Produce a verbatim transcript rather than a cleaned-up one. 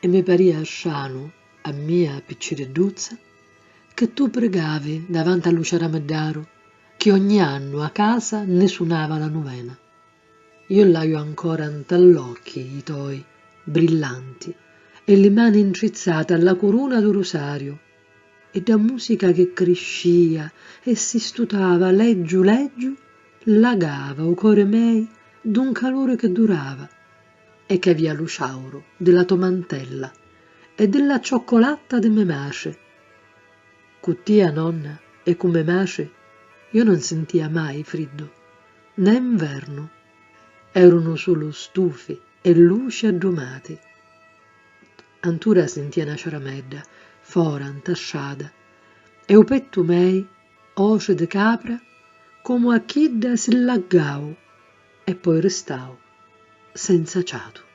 E mi paria stranu, a mia picciridduzza, che tu prigavi davanti a lu ciarameddaru chi ogni annu a casa nni sunava la nuvena. Io l'haiu ancora nta l'occhi i toi brillanti e li mani ntrizzati a la curuna du rusariu e dda musica che criscia e si stutava leggiu leggiu lagava u cori mei d'un caluri che durava e che avia lu ciauru di la to mantella e di la cioccolatta di me matri. Cu tia nonna e cu me matri io non sintia mai friddu né nvernu, erunu sulu stufi e luci addumati. Antura sintia na ciaramedda fora nta strada e u pettu mei oci di capra comu a chidda si laggau e poi ristau senza ciatu.